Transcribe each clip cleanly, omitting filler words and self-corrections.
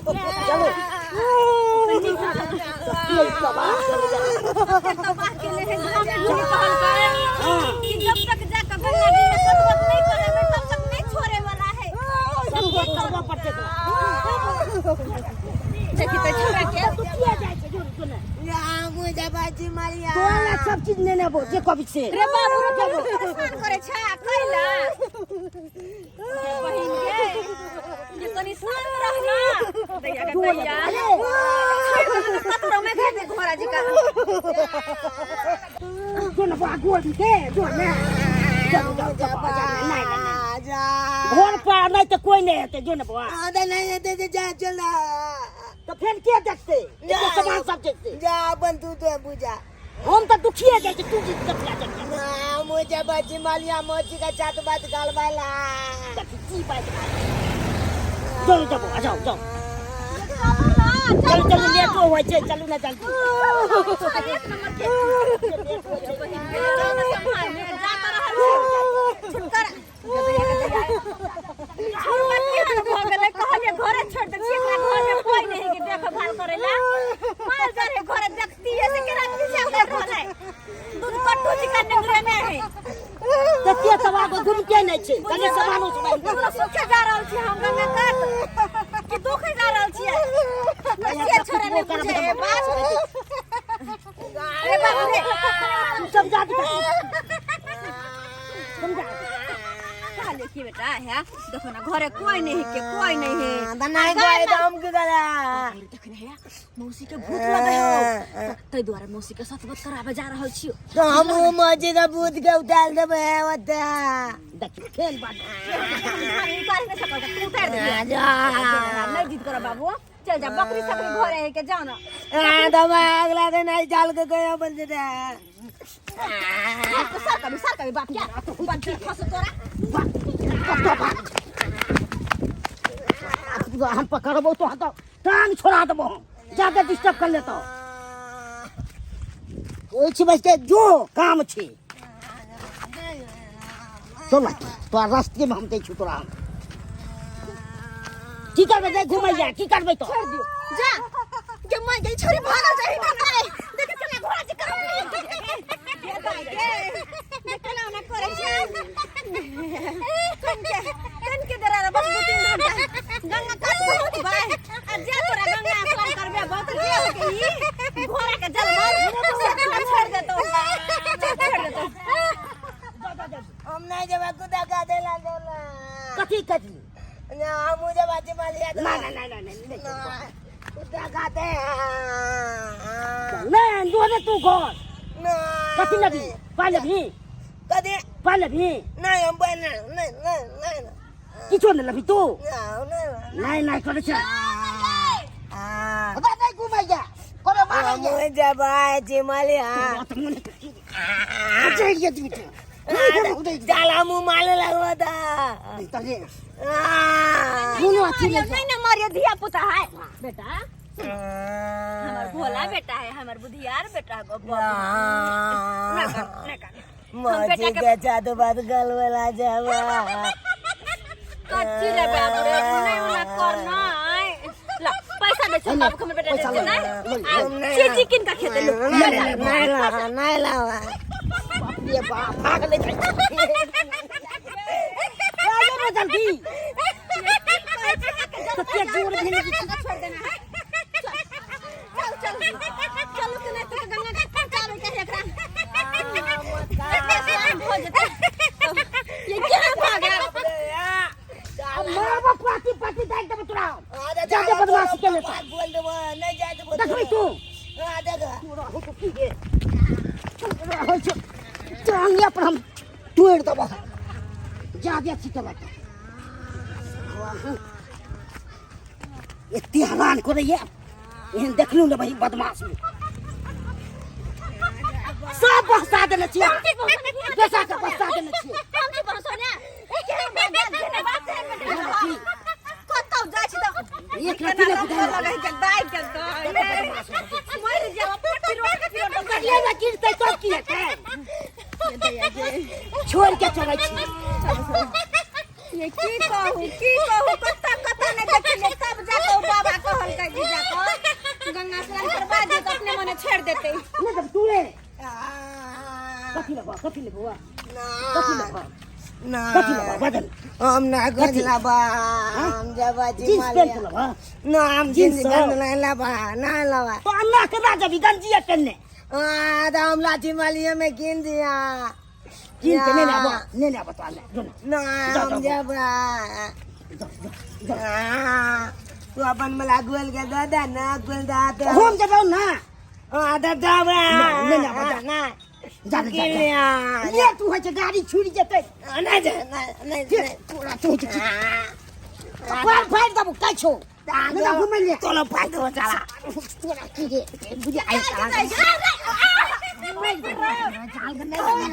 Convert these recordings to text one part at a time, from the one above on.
चलो तबाह कर जा। तबाह केले है गाँव में घूमी कहलकै कि जब तक जाकर गंगा जी में सतवत नहीं करेबै तब तक नहीं छोड़े वाला है। सबके करबऽ पड़तै तोरा। देखी तऽ छोड़ा के तू किया जाइ छै जोर जोर मारिया तोरा लए सब चीज नेने अबो जे कहबी से। रे बाबू रे बाबू, परेशान करे छै आ कैला रे बहिन के जे तनी शांत रह ना दैया के दैया। अरे कतरो में भेज घोड़ा जी का। जो ना बा गोल के जो ना चलो जाओ जाओ जा नहीं नहीं जा। घर पर नहीं तो कोई नहीं हेतै जो ना बा। नहीं हेतै जा चल। तो फेर के देखते एते सामान सब देखते? जा अपन तू तो बुझा। हम तो दुखिए जाइ छी, तू जीत कथिया जाइ छी। ना मुझे बची मालिया मोची का चात बात गालवाला। देखी की बात। चलू जाबो आ जाओ जाओ। चलू चलू लेटो होइ छै, चलू ना जल्दी। एक नंबर के बहिन के संभाल में जा त रहल छै छुटकर छुटकर केहन भऽ गेलै? कहलियै घरे छोड़ि दै छियै एकरा, घरमे कोइ नहि है कि देखभाल करै ला। माल जा रहे घरे देखती है से केना पीछे उतर रहलै दूध कट्टू जी का नेंगरे में है। कते तबाह को घुमते नहि छै कने सामानो सब आनि पूरा सुखे जा रहल छी हम गंगा कात कि दुखे जा रहल छियै से छोड़ा नहि बुझे है बात। रे बाप रे। तू समझा दे, समझा दे। कहलियै की बेटा है, देखो ना घरे कोई नहीं है के कोई नहीं है। नहीं गए तो हम की करा? देख ने है मौसी के भूत लगे हो, ताहि दुआरे मौसी के सतबत कराबे जा रहल छियो। तो हम मौसी का भूत के उतार देबे ओते। देखी खेल बात उतार नहीं सकल, तू उतार दे। जा। नहीं जिद करो बाबू, चल जा। बकरी सकरी घरे है के जाओ ना। तो मैं अगला दिन नहीं चाल के गया बंद दे। सर कभी सर कभी बाप क्या बच्चे खस तोरा। हम पकड़बो तो तो टांग छोड़ा देबो हम, जाके डिस्टर्ब कर लेतो। कोई छी बस के जो काम छी। चल तोरा रास्ते में हम दै छी तोरा। हम की करबै? जाय घुमै जा, की करबै? तो छोड़ दियो जा के मैं गई छोरी भागल जाई ना करे। देख केना घोड़ा जी करम के दाई के देख केना ओना करे छै। कन के कन के डरा रे बस 2-3 घंटा गंगा कात बहुत बाय आ जा तोरा गंगा स्नान करबे बहुत जे हो के ई घोड़ा के जल मार से तोरा छोड़ देतो, चल छोड़ देतो। हम नहीं जब कुदा का देला देला। कथी कथी? ना हम मुझे बाजी मालिया। ना ना ना ना ना कुदा खाते नहीं जो रे तू घर ना। कथी लबी पाइ लबी? कथी पाइ लबी? नहीं हम पाइ नहीं नहीं नहीं नहीं। किछो नहि लबी तू? नहीं नहीं नहीं करै छै। आ अबे नहीं घुमै जा कोनो मारै जा। मुझे बाजी मालिया। तो मन चढ़ गया तू जाला मुंह मारे लगवा था। कोनो अथी नहीं नहीं ना मारियो, धिया पुता है बेटा, हमर भोला बेटा है, हमर बुधियार बेटा है। गो ना कर ना कर हम बेटा मौसी के जादू बात गलवला जावा। कच्ची रे बाबू रे, नहीं उना कर ना ला पैसा दे छो बाबू, हमर बेटा दे छो ना चीची किन का खेते लो। नहीं ला नहीं ला। बाप रे बाप, भाग ले जाइ आगे में जल्दी। कते जोर भेल कि छोड़ देना है। चल चल चलो के नहीं तो गंगा के पहुंचावे के है एकरा हो जेतै। ये क्या भागा? अब मारबो पाटी पाटी दाइ देबो तोरा, जाके बदमाशी के लेता। बोल देबो नहीं जाए तो। देखबै तू। हां देख। तू रहू तो की गे तू रहै छौ टांगिया पर हम तोड़ि देबो जादे अथी केलक। एते हरान करैया एहन देखलू ने बही बदमाश में सब बहसा देने छियै, पैसा के बहसा देने छियै। हम की बहसो ने कतौ जाइ छी तऽ एक रत्ती नहि बुझाइ लगै के दाइ के दाइ मरि जाब पट्टी रोड के करिया ने गिरतै तब की हेतै? छोड़ के चलै छी। ये की कहू की कहू, कत्ता कत्ता नहि देखलियै तब जा कऽ ओ बाबा कहल। जेतै। नहि जब तू रे कथी लेबह, कथी लेबह, कथी लेबह, कथी लेबह, बदल। हम ना कुछ लेबा, हम जबा जींस पेंट लेबह? ना, हम जींस जींस सब? पेंट नहीं लेबा, ना लेबा। तो अन्ना केना जबी गंजी पेनने? आ तो हम लाठी मालिया में कीन दिया। कीन के नहि लेबह, नहि लेबह तो अन्ना जो ना। ना, जा, हम जा। जबा। जा जा जा। तू अपन मला गोल के दे दे ना, गोल दे दे। हम जबौ ना। आ दे दे। नहि लेबह, जा। ना। जा जा जा। कीन लिया। ले तू होइ छै गाड़ी छुटि जेतै। नहीं जा, नहीं नहीं। के तोरा तू होइ छै कपार फाड़ि देबौ, कहै छौ नहि तऽ घुमै ले। तोला फाड़ देबो साला। तोरा की रे बुझि आइ साला।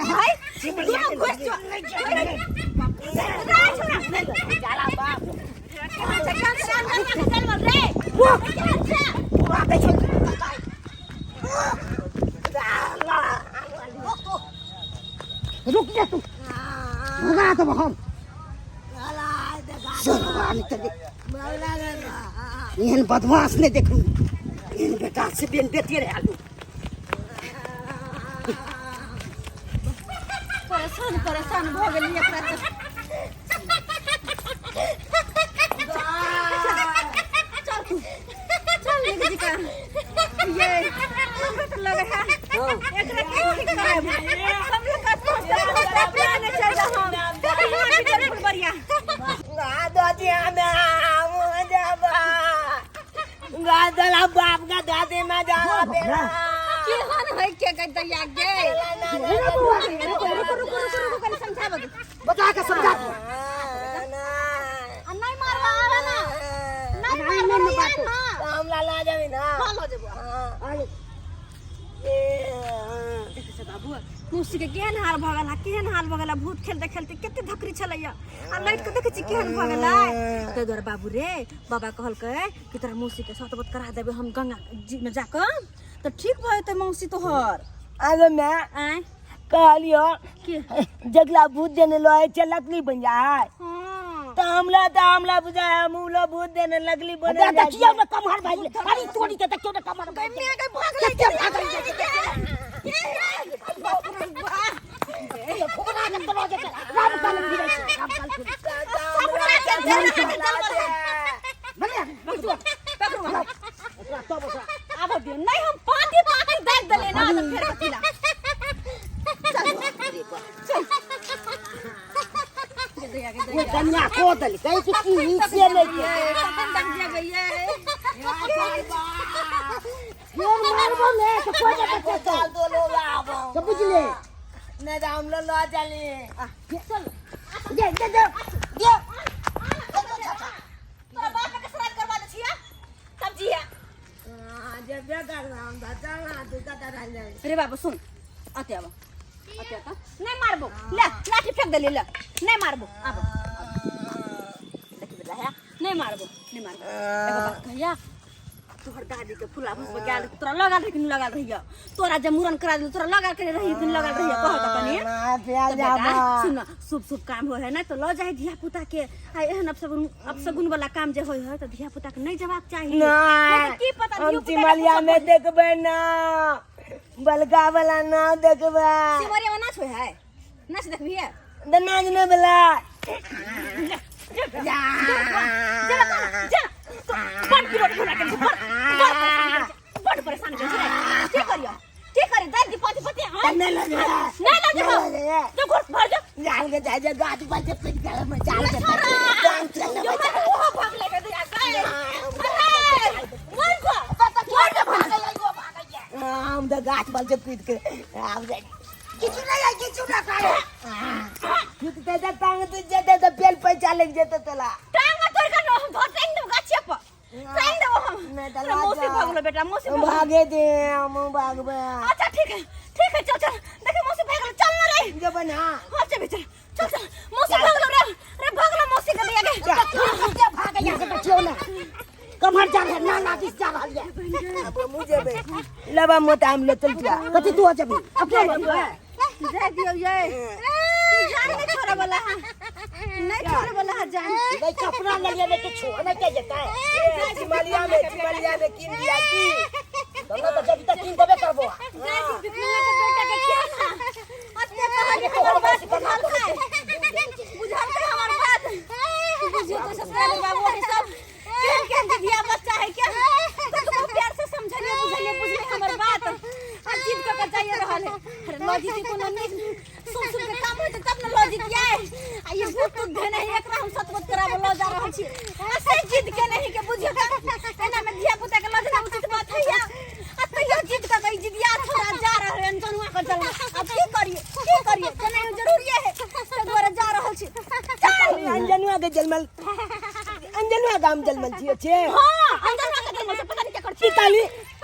भाई, दुनू घुस जो। रे तोरा कहै छौ। रुक जा तू, भगा देबौ हम सरवा। निकल, एहन बदमाश नहि देखलहुँ, एहन बेटा से बेन बेटे रहे आलू। परेशान परेशान भऽ गेलियै एकरा से। चल तू, चल नीक जकाँ। ये हमरा तऽ लगे है एकरा के ठीक करब। हम लोग का सोचते नहीं चाहिए, हम यहाँ भी चल फुलबरिया। बाप का दादी में जाना बेटा। केहन है के के दैया गे? रुको रुको रुको रुको रुको, कनी समझाबऽ दे। बता के समझा दे। आ नहीं मारबा आवे ना, नहीं नहीं, मारबा। नहीं, ना बात। ना। हमला ला जाबी ना। हाँ, लऽ जेबो। आगे। देखै छै बाबू, मौसी के केहन हाल भऽ गेल, केहन हाल भऽ गेल। भूत खेलते खेलते कते धकरी छलैया आ लाइट के देखै छी केहन भऽ गेलै। ताहि दुआरे बाबू रे, बाबा कहलकै कि तोरा मौसी के सतबत करा देबै हम गंगा जी में जाकऽ, तऽ ठीक भऽ जेतै मौसी तोहर। आगे मैं आँय? कहलियो के जगला भूत देने लो है चलकली बन जाए। हाँ। तो हमला बुझाए हम उलो भूत देने लगली बने। दे देखियौ ने कमहर भाई, अरे तोरी के देखियौ ने कमहर भाई। गै माय गै, भागलै। कते भागल जाइ छै। बाप रे बाप। फुकरा के तोरा जेतै, राम काल फिरै छै, राम काल फिरै छै। बढ़िया, पकड़ू। पकड़ू। ओकरा तब ओकरा आबऽ दियौ नहीं, हम पाँति पाँति दाबि देलियै ना तऽ फेर कथी ला। चल चल गे दैया, गे ओ दैया। कन्या को देलकै कि की से नहि के। कखन तक जेबै ये? फेर मारबो ने तऽ कोइ नहि बचेतौ। दो लोग आबो। तऽ बुझले। नहीं तो हम लोग लो चली। चल। जे जे जे जे। तोरा बाप के श्राद्ध करवा दै छियै तब जिया। जब करना हम तो चलना, तू कता रह जाए। रे बाबू सुन, आते आबो, आते आता, नहीं मारबो। ले लाठी फेंक देली, ले नहीं मारबो। आबो, देखी बेटा है, नहीं मारबो, नहीं मारबो। एगो बात कहिया, तोहर दादी के फुला भस गेल, तोरा लगल रही कि नहीं लगल रही? तोरा जब मुड़न करा दिल तोरा लगल के रही कि नहीं लगल रही? कह त कनी। प्यार तो बेटा जाबा। सुन, शुभ शुभ काम हो है ना तो ल जाए धिया पुता के। आ एहन अपशगुन अपशगुन वाला काम जे होय है तो धिया पुता के नहीं जवाब चाही। ना। नहीं तो की पता हम धियो पुता के सिमलिया कुछो में देखबे ना, बलका वाला ना देखबे। सिमरिया में नाच होय है? नाच देखबी है? तो नाच नहीं वाला। जा जा जा, बड़ विरोध घोड़ा के, बड़ बड़ परेशान करै छै, बड़ परेशान करै छै रे। की करियो, की करी? दादी पति पति, हाँ? नहीं लगे। नहीं लगे। नहीं लगे। जो घुस भर जो। जाल के जाए जा, गाछ पर से पिट गए मैं जाल के जान चल। जो मैं ओहो भाग लेके दिया गए। अरे मर को मर के भाग। हम तो गाछ पर से कूद के आब जाए। किछु नहि है, किछु नहि करे। कूदते तो टांग टूट जेते तो पेल पैसा लग जेते तोला। टांग तोड़ के न हम धर टांग देब, गाछिए पर टांग देब हम। नहीं तो अरे मौसी लाजा। भागलो बेटा, मौसी भागलो। भागे दे, हम भागबे। अच्छा ठीक है, ठीक है, चल चल। देखे मौसी भागलो, चल ना रे। जब ना। हाँ चल चल चल चल, मौसी भागलो रे, रे भागलो मौसी के लिया गे। कते भागे यहाँ से, देखियौ ने कमहर जा रहल, नाला दिस जा रहल ये। अब मुझे बे लबा मोता हम ले चल जा। कथी तू जेबी अपने जेबी? जाय दियौ ये, जान नहीं छोड़े वाला है, नहीं छोड़े वाला है जान। नहीं कपड़ा ले ले किछु नहीं के जेतै। चिमलिया में, चिमलिया में कीन दिया की? हमरा तऽ जब तक कीन देबे करबो। जीती कोनो नीक सुन सुन के काम होइत तब ने लऽ जीतियै। आ ई भूत तूत धेने है, एकरा हम सतबत कराबऽ लऽ जा रहल छी। आ से जिद के नहीं के बुझियौ तऽ एना में धिया पुता के लऽ जेना उचित बात है या। आ तैयो जिद कऽ के ई जिदिया छोड़ा जा रहल है अनजनुआ के जलमा। अब की करिए, की करिए, जेनाइ जरूरिये है, ताहि दुआरे जा रहल छी। चल। अंजनुआ के जलमल, अंजनुआ गाम जलमल छियै छे? हाँ, अनजनुआ के जलमल छै, पता नहीं केकर छी। पिताली,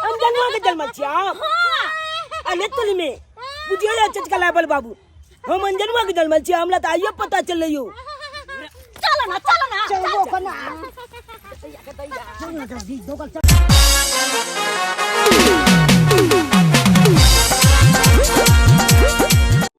अंजनुआ के जलमल छियै आप? हाँ। अने तोली में बुझियो या चचका लाबल बाबू, हम अंजनुआ के जलमल छियै, हमरा तऽ आइयो पता चललै यौ। चलो ना, चलो ना। चलबो कोना? चल ना जल्दी, दोगल चल।